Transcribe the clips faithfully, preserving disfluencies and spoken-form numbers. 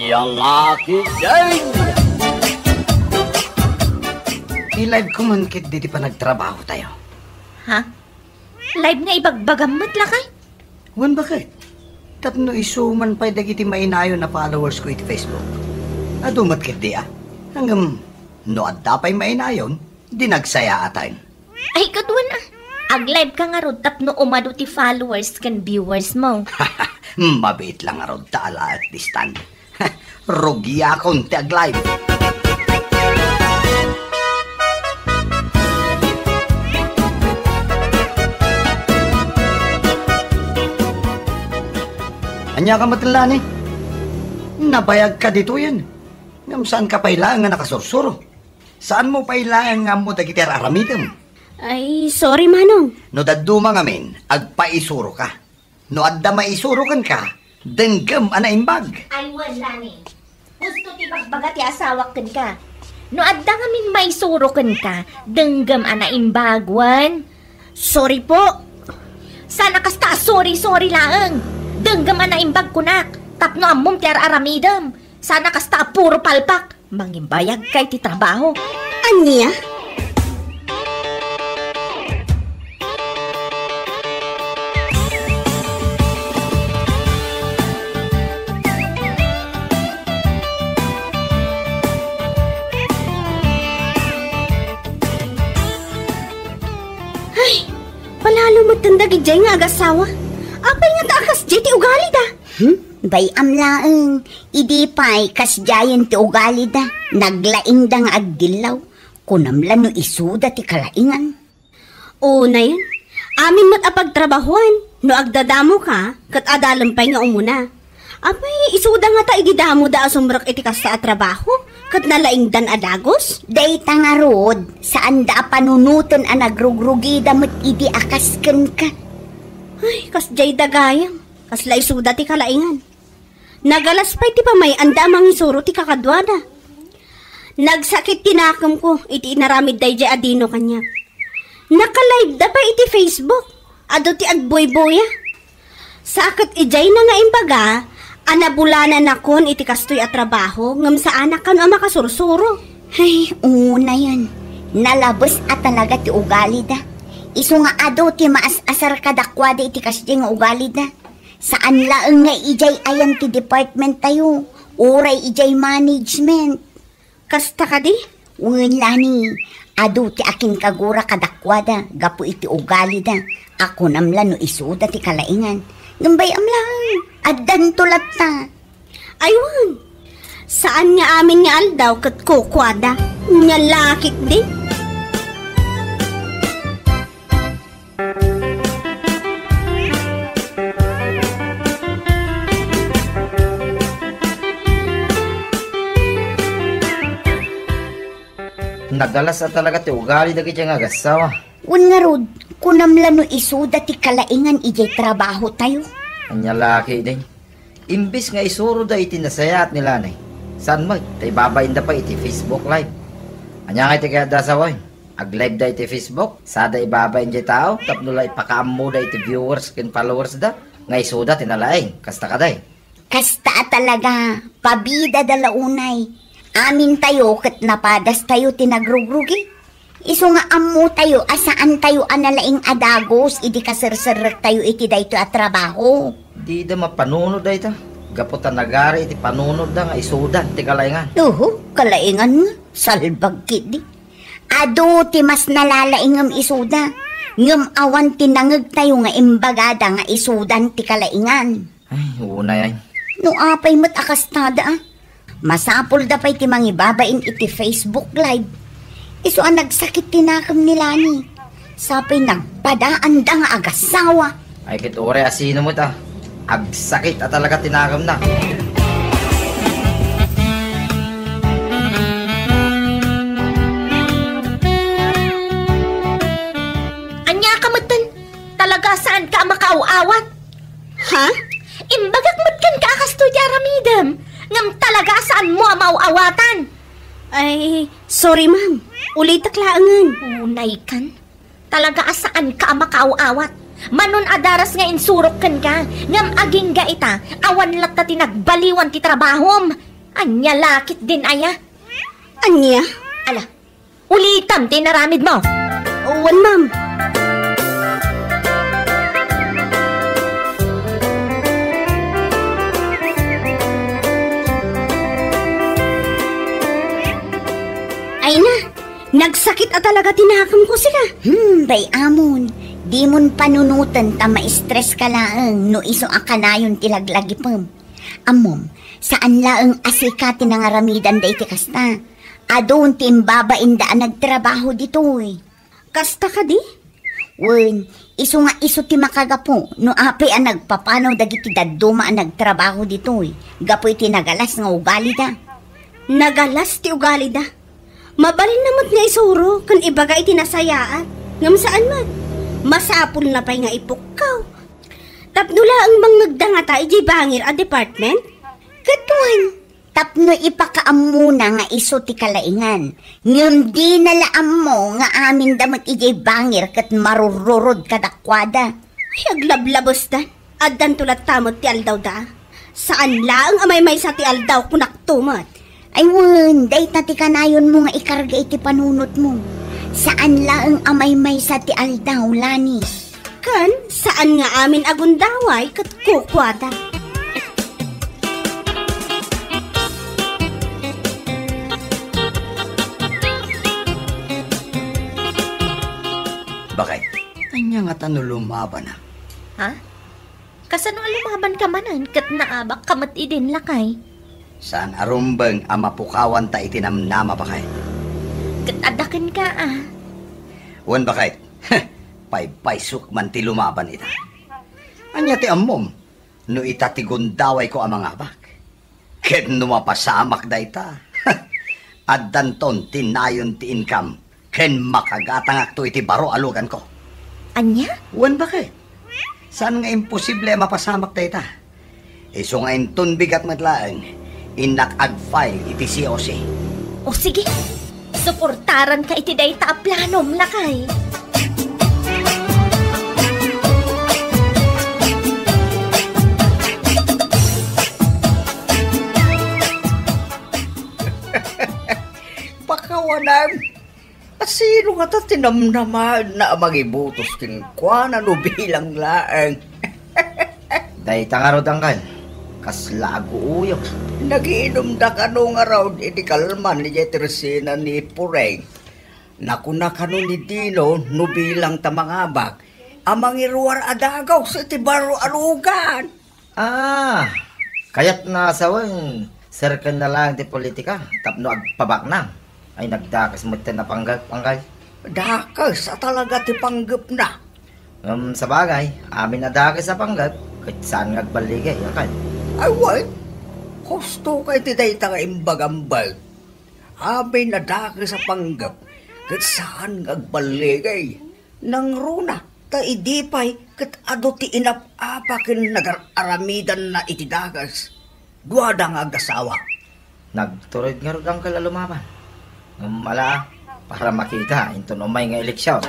Yang laki ding! I-live ko man ket diti panagtrabaho tayo. Ha? Live nga ibagbagam met lakay? Wen, baket? Tapno isu man pay dagiti mainayon a followers ko iti Facebook. Adu met ketdi a. Ngem no adda pay mainayon, di nagsayaatan. Ay, kaduan a. Ag-live ka ngarud tapno umadu ti followers ken viewers mo. Mabiit lang ngarud ta alaek ti stand. Rugiakon ti ag-live. Ania ka met, Lani? Nabayag ka ditoyen. Ngem saan ka pay laeng nga nakasursuro? Saan mo pay laeng nga ammo dagiti ar-aramidem? Ay, sorry, Manong. No dadduma ngamin, agpaisuro ka. No adda maisuro kenka, denggem a naimbag. Ay, wen, Lani. Husto ti bagbaga ti asawak kenka. No adda ngamin maisuro kenka, denggem a naimbag, wen? Sorry po. Saan a kasta a sorry, sorry laeng. Denggem a naimbag kunak. Tapno ammom ti ar-aramidem. Saan a kasta a puro palpak. Mangimbayag ka iti trabaho. Ania? Ay, palalo met dagijay nga agasawa. Apay nga ta a kasjay ti ugalida? Hmm? Bay-am laeng. Idi pay, kasdiayen ti ugalida. Naglaingda nga agdillaw. Kunam la no isuda ti kalaingan. Unayen, amin met a pagtrabahuan. No agdadamo ka, ket adalem pay nga umuna. Apay, isuda ngata idi damoda a sumrek iti kasta a trabaho, ket nalaingdan a dagus? Dayta ngarud, saanda a panunoten a nagrugrugida met idi a kas kenka. Ay, kasdiay da gayam. Kasla isuda ti kalaingan. Nagalas pay ti pamay-anda a mangisuro ti kakaduada. Nagsakit ti nakemko iti inaramid dayjay a Dino kaniak. Naka-live da pay iti Facebook. Adu ti agbuybuya. Sa ket ijayna nga imbaga a nabulananakon iti kastoy a trabaho ngem saanak kano a makasursuro. Ay, unayen. Nalabes a talaga ti ugalida. Isu nga adu ti maas-asar kadakuada iti kasdi nga ugalida. Saan laeng nga idiay ayan ti department tayo, uray idiay management. Kasta kadi? Wen, Lani, adu ti akinkagura kadakuada gapu iti ugalida a kunam la no isuda ti kalaingan. Ngem bay-am laeng, addanto latta. Ay wen, saan nga amin nga aldaw ket kukuada. Nia la ketdi? Nagalas a talaga ti ugali dagiti nga agassawa. Wen ngarud, kunam la no isuda ti kalaingan idiay trabaho tayo. Ania la ketdi? Imbes nga isuroda iti nasayaat ni Lani, saan met ta ibabainda pay iti Facebook Live. Ania nga iti kayatda a sawen? Ag-live da iti Facebook, sada ibabain diay tao tapno la ipakaammoda iti viewers ken followers da nga isuda ti nalaing. Kasta kadi? Kasta a talaga, pabidada la unay. Amintayo ket napadastayo ti nagrugrugi. Isu nga ammotayo a saantayo a nalaing a dagus idi kaserserrektayo iti daytoy a trabaho. Dida mapanunot dayta, gapu ta nagari iti panunotda nga isudan ti kalaingan. Uhu, kalaingan nga, salbag ketdi. Adu ti mas nalalaingem isuda, ngem awan ti nangegtayo nga imbagada nga isudan ti kalaingan. Ay, unay ay. No apay met a kastada, a? Masapulda pay ti mangibabain iti Facebook Live. Isu a nagsakit ti nakem ni Lani. Sapay nagpadaanda nga agassawa. Ay, ket uray a sino met a agsakit a talaga ti nakemna. Ania ka metten? Talaga a saanka a makaaw-awat? Ha? Imbagak met kenka a kastoy ti aramidem, ngem talaga a saanmo a maaw-awatan. Ay, sorry, ma'am. Ulitek laengen. Unaykan. Talaga a saanka a makaaw-awat. Manon a daras nga insurok kenka, ngem agingga ita, awan latta ti nagbaliwan ti trabahom. Ania la ketdin aya? Ania? Ala, ulitem ti inaramidmo. Wen, ma'am. Ay na, nagsakit a talaga ti nakemko, sika. Hmm, bay-amon, dimon panunoten ta ma-stress ka laeng no isu a kanayon ti laglagipem. Ammom, saan laeng a sika ti nangaramidanda iti kasta. Adun ti imbabainda a nagtrabaho ditoy. Kasta kadi? Wen, isu nga isu ti makagapu no apay a nagpapanaw dagiti dadduma a nagtrabaho ditoy gapu iti nagalas nga ugalida. Nagalas ti ugalida. Mabalinna met nga isuro ken ibaga iti nasayaat, ngem saan met. Masapulna pay nga ipukkaw. Tapno laeng mangngegda ngata idiay bangir a department? Ket wen, tapno ipakaammona nga isu ti kalaingan, ngem dina la ammo nga aminda met idiay bangir ket marururod kadakuada. Ay, aglablabesdan. Addanto latta met ti aldawda. Saan laeng a maymaysa ti aldaw, kunakto met. Ay wen, dayta ti kanayonmo nga ikarga iti panunotmo. Saan laeng a maymaysa ti aldaw, Lani. Ken saan nga amin a gundaway ket kukuada. Bakit? Ania ngata no lumabana? Ha? Kasano a lumabanka manen ket naabakka met idin, lakay? Saan a rumbeng a mapukawanta iti namnama, bakay? Ket adda kenka, a. Wen, bakay. Paypaysok man ti lumaban ita. Ania ti ammom no ita ti gundawayko a mangabak? Ket no mapasamak dayta, addanton ti nayon ti income ken makagatangakto iti baro a luganko. Ania? Wen, bakit? Saan nga imposible a mapasamak dayta? Isu nga inton bigat met laeng, innak ag-file iti C O C. O sige, suportaranka iti dayta a planom, lakay. Pakawanan. Asino ngata ti namnamaenna a mangibutos kenkuana no bilang laeng? Dayta ngarud, Anggal, kasla aguuyo. Nagiinumda kano ngarud iti kalman idiay tersena ni Pureng. Nakuna kano ni Dino no bilang ta mangabak a mangiruar a dagus iti baro a lugan. Ah, kayatna a sawen, serkenna laeng ti politika tapno agpabaknang. Ay, nagdakes metten a panggep, Anggal. Dakes a talaga ti panggepna. Ngem sabagay, amin a dakes a panggep, ket saan nga agballigay, Anggal. Ay, wen, husto kay ti dayta nga imbagam, Bert. Amin a dakes a panggep, ket saan nga agballigay. Nangruna, ta idi pay ket adu ti inap-apa ken nagar-aramidanna iti dakes. Duada nga agasawa. Nagtured ngarud, Anggal, a lumaban. Ngem ala, para makita inton umay nga eleksion.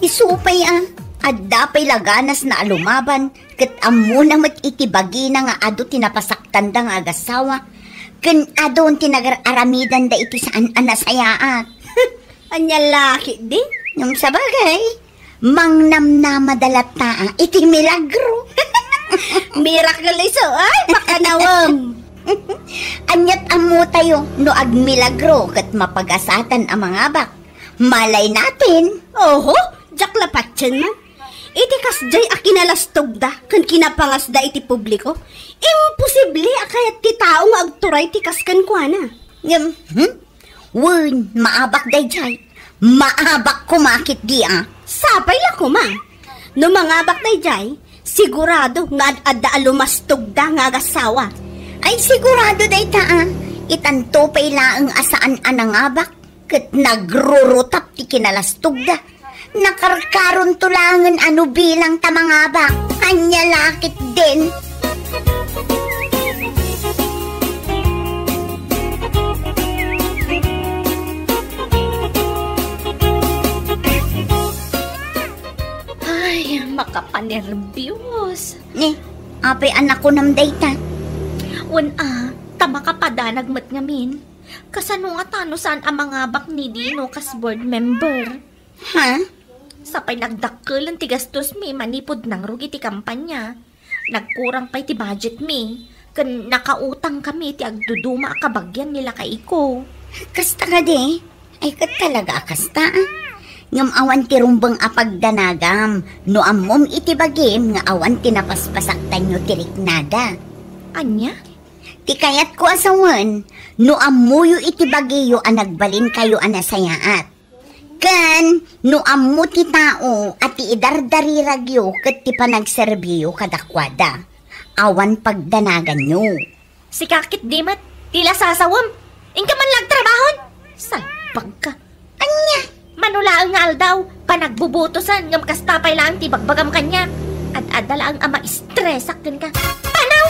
Isu pay a, adda pay laganasna a lumaban, ket ammona met iti bagina nga adu ti napasaktanda nga agasawa, ken adun ti nagar-aramidanda iti saan a nasayaat. Ania la ketdi? Ngem sabagay, mangnamnamada latta iti milagro. Miracle isu, ay, pakanawem. Ania't ammotayo no agmilagro ket mapagasatan a mangabak? Malay natin. Oho, diak la patien man. Iti kasdiay a kinalastogda ken kinapangasda iti publiko, imposible a kayat ti tao nga agturay ti kas kenkuana. Ngem, hmm? Wen, maabak daydiay. Maabak koma ketdi a. Sapay la koma. No mangabak daydiay, sigurado nga ad-adda a lumastogda nga agasawa. Ay, sigurado dayta a. Itanto pay laeng a saan a nangabak ket nagrurutap ti kinalastogda. Nakarkaronto laengen a no bilang ta mangabak. Ania la ketdin. Ay, Panerbios. Ni, apay a nakunam dayta? Wen a, ta makapadanag met ngamin. Kasano ngata no saan a mangabak ni Dino kas board member? Ha? Sapay nagdakkel ti gastos mi manipud nangrugi ti kampanya. Nagkurang pay ti budget mi, ken nakautang kami ti agduduma a kabagian ni lakayko. Kasta kadi? Ay, ket talaga a kasta, a. Ngem awan ti rumbeng a pagdanagam no ammom iti bagim nga awan ti napaspasaktanyo ti riknada. Ania? Ti kayatko a sawen, no ammoyo iti bagiyo a nagbalinkayo a nasayaat. Ken no ammo ti tao a ti idardariragyo ket ti panagserbiyo kadakuada, awan pagdanaganyo. Sika ketdi met, ti lasasawem. Inka man la agtrabahon. Salbagka. Ania? Mano laeng nga aldaw, panagbubutosen, ngem kasta pay laeng ti bagbagam kaniak. Ad-adda laeng a maistresak kenka. Panaw!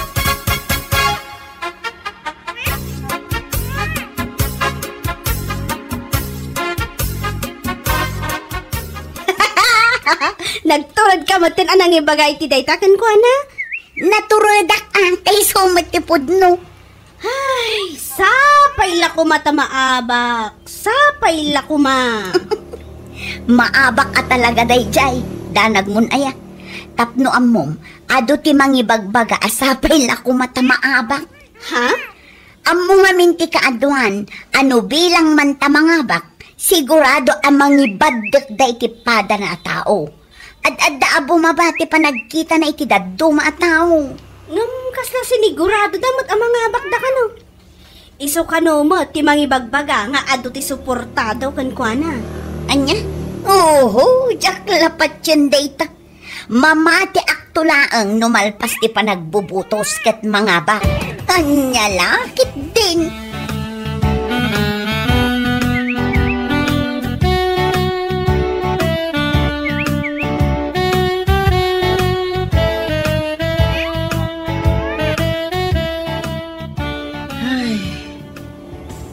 Nagturedka metten a nangibaga iti dayta kenkuana? Naturedak a, ta isu met ti pudno. Ay, sapay la koma ta maabak. Sapay la koma. Maabak a talaga daydiay, danagmon aya. Tapno ammom, adu ti mangibagbaga a sapay la koma ta maabak. Ha? Ammo ngamin ti kaaduan a no bilang man ta mangabak, sigurado a mangibaddekda iti padana a tao. Ad-adda a bumaba ti panagkitana iti dadduma a tao. Ngem kasla siniguradoda met a mangabakda kano? Isu kano met ti mangibagbaga nga adu ti suportado kenkuana? Ania? Oho, diak la patien dayta. Mamatiakto laeng no malpas ti panagbubutos ket mangabak. Ania la ketdin? Ay,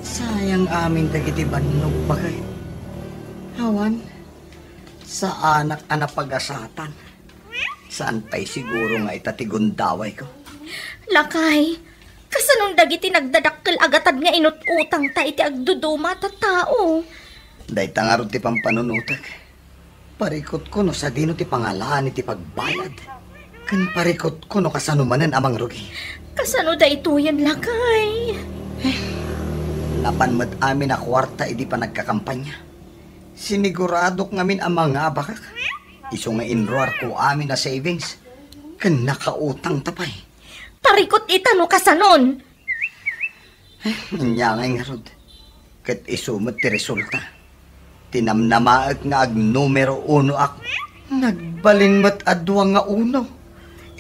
sayang amin dagiti bannog, bakay. Awan, saanak a napagasatan. Saan pay siguro nga ita ti gundawayko? Lakay, kasanon dagiti nagdadakkel a gatad nga inut-utangta iti agduduma a tattao? Dayta ngarud ti pampanunotek. Parikutko no sadino ti pangalaan iti pagbayad. Ken parikutko no kasano manen a mangrugi. Kasano daytoyen, lakay? Eh, napan met amin a kuarta idi panagkakampanya. Siniguradok ngamin a mangabakak. Isu nga inruarko amin a savings. Ken nakautangta pay. Parikut ita no kasanon. Eh, ania ngay ngarud. Ket isu met ti resulta. Ti namnamaek nga agnumero unoak. Nagbalin met a dua nga uno.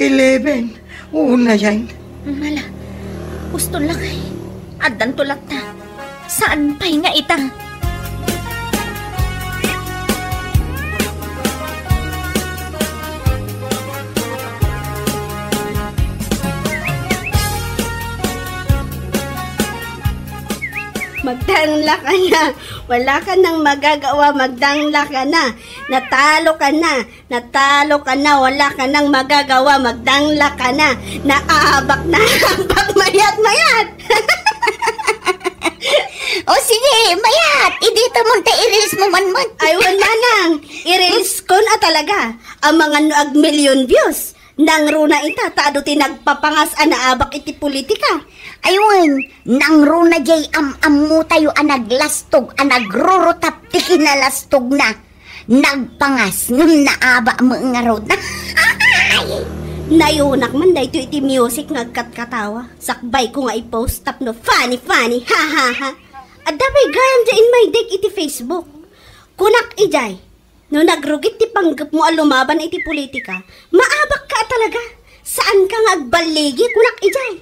Eleven. Unayen. Mala. Uston lakay. Addanto latta. Saan pay nga ita? Magdanglakana. Wala ka nang magagawa, magdanglakana. Natalo ka na. Natalo ka na, wala ka nang magagawa, magdanglakana. Naabak na, abak, mayat, mayat. O sige, mayat, idita mo ta i-reels mo man man. Ay, wen manang, i-reels ko na talaga. Amangan no ag million views. Nangruna ita, ta adu ti nagpapangas a naabak iti politika. Ay wen, nangruna jay am-ammo tayo a naglastog, a nagrurutap ti kinalastog na. Nagpangas ngem naabak met ngarud. Nayonak man daytoy iti music nga agkatkatawa. Sakbay ko nga i-post tapno funny, funny, ha, ha, ha. Adda pay gayam dayta inmaydeg iti Facebook. Kunak idiay, no nagrugit ti panggepmo a lumaban iti politika, maabak ka a talaga. Saan ka nga agballigi, kunak idiay.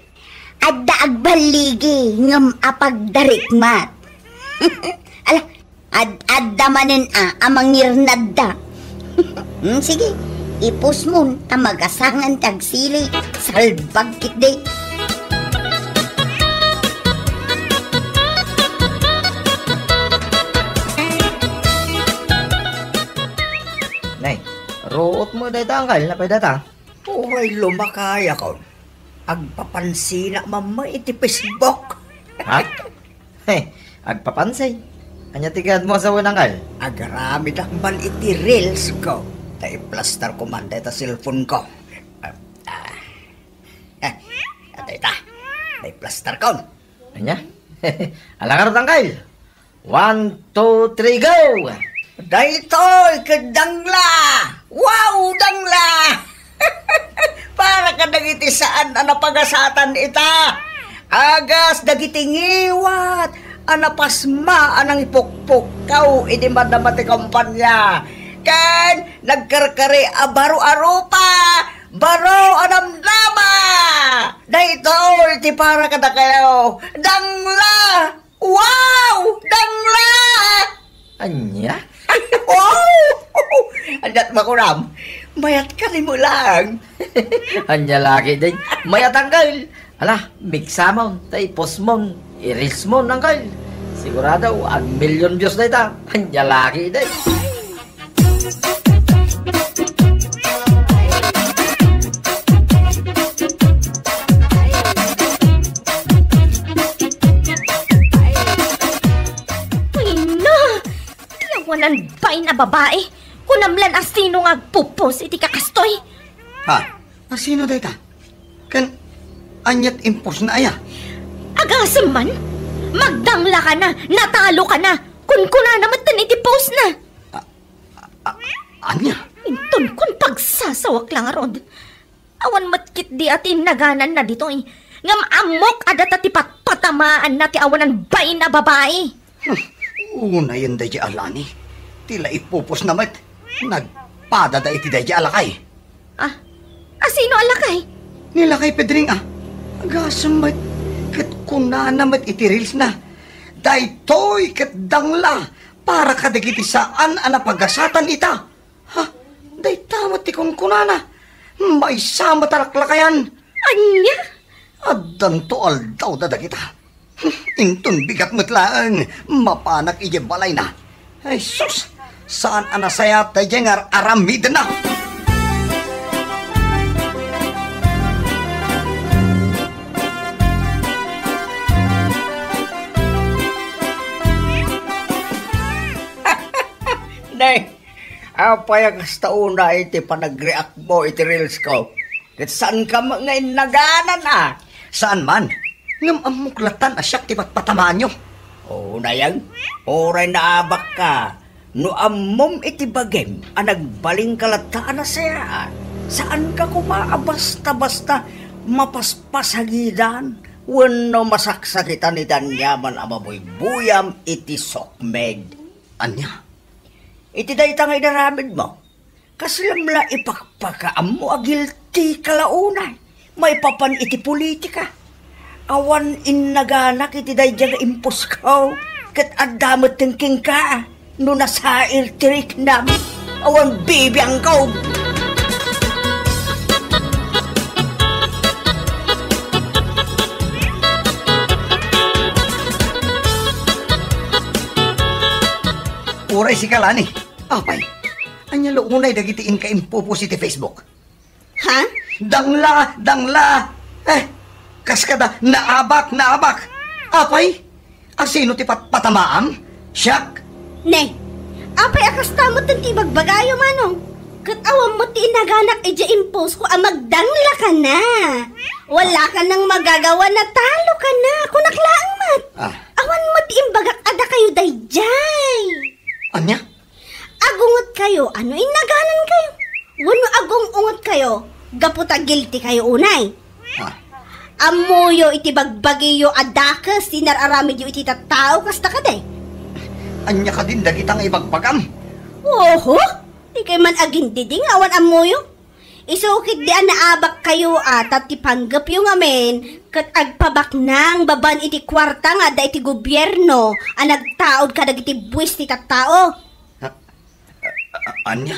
Adda agballigi, ngem a pagdarikmat. Ala, Ad-adda manen a, a mangirnadda. Hmm, sige, ipusmon, ta magasangan ti agsili. Salbag ketdi. Nay, Ruot mo dayta, Angkel, napay data? Uray lumakayakon. Agpapansinak man met iti Facebook. Ha? He, agpapansi. Ania ti kayatmo a sawen, Angkel? Agaramidak man iti reels ko. Ta iplastar ko man dayta cellphone ko. Ah, ah. Eh, adda ita. Naiplastar kon. Ania? Ala ngarud, Angkel. One, two, three, go! Daytoy ket dangla! Wow, dangla! Para kadagiti saan a napagasatan ita. Agas dagiti ngiwat a napasma a nangipukpukkaw idi madama ti kampanya. Ken nagkarkari a baro a rupa, baro a damdama. Daytoy ti para kadakayo. Dangla! Wow! Dangla! Ania? Wow! Ania ti makunam? Mayat ka ni Mulang. Ania la ketdi? Mayat, Angkel. Ala, miksamon, ta ipostmon, i-reelsmon, Angkel. Sigurado, agmillion views dayta. Ania la ketdi? Ay, no! Ti awanan bain a babai, kunam lan a sino nga agpo-post iti kakastoy. Ha? A sino dayta? Ken aniat impostna aya? Agasem man! Magdanglakana, natalokana, kunkunana metten iti postna. A-, a-, ania? Intonkon pagsasawak la ngarud. Awan met ketdi a ti innagananna ditoy. Ngem ammok a data ti patpatamaanna ti awanan bain a babai. Hmm, unayen daydiay a lani. Ti la ipupusna met. Nagpadada iti daydiay a lakay. Ah, a sino a lakay? Ni Lakay Pedring, a. Agasem met. Ket kunana met iti reelsna, "Daytoy ket dangla para kadagiti saan a napagasatan ita." Ha? Dayta met ti kunkunana. Maysa met a laklakayan. Ania? Addanto aldawda dagita. Inton bigat met laeng, mapanak idiay balayna. Ay sus, saan a nasayaat daydiay nga ar-aramidenna. Nay, apay a kasta unay ti panagreact mo iti reels ko? Ket saanka met nga innaganan a? Saan man. Ngem ammok latan a siak ti patpatamaanyo. Unayang, uray naabakka, no ammom iti bagim a nagbalinka latta a nasayaat, saanka koma a basta-basta mapaspasagidan wenno masaksakitan iti aniaman a mabuybuyam iti sokmed. Ania? Iti dayta nga inaramidmo, kaslam la ipakpakaammo a guilty ka la unay maipapan iti politika. Awan innaganak iti daydiay nga imposko, ket adda metten kenka no nasair ti riknam. Awan bibiangko. Uray sika, Lani. Apay, ania la unay dagiti inka impo-post iti Facebook? Ha? Dangla, dangla! Eh, kas kada, naabak, naabak! Apay, a sino ti patpatamaam? Siak? Ne, apay a kasta met ti ibagbagayo, Manong? Ket awan met ti inaganak idiay impost ko a magdangla kana. Wala kanang magagawa, natalo kana. Kunak laeng met. Ah. Awan met ti imbagak a dakayo daydiay. Ania? Agungetkayo, ano innaganankayo? Wenno agung-ungotkayo, gapu ta guilty kayo unay? Ah. Ammoyo iti bagbagiyo a dakes ti inar-aramidyo iti tattao, kasta kadi? Ania kadin dagita nga ibagbagam? Oho! Dikay man agindiding awan ammoyo. Isu ketdi a naabakkayo a, ta ti panggepyo ngamin ket agpabaknang babaen iti kuarta nga adda iti gobierno a nagtaud kadagiti buis ti tattao. A-, a-, ania?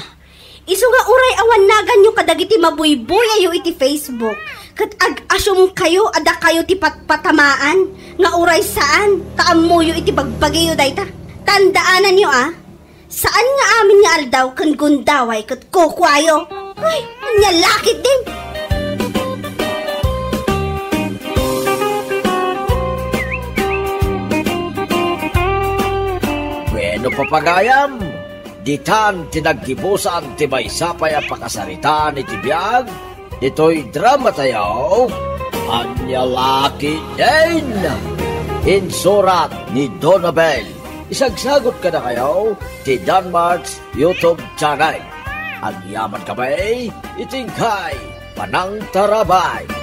Isu nga uray awan naganyo kadagiti mabuybuyayo iti Facebook, ket ag-asumkayo a dakayo ti patpatamaan nga uray saan ta ammoyo iti bagbagiyo dayta. Tandaananyo a, Saan nga amin nga aldaw ken gundaway ket kukuayo? Ay, ania la ketdin? Bueno, papagayam, ditan ti naggibusan ti maysa pay a pakasaritaan iti biag ditoy drama tayo, Ania la ketdin? Insurat ni Donabel. Isagsagot kadakayo ti Danmark's YouTube channel. Agyaman kami iti inkay panangtarabay.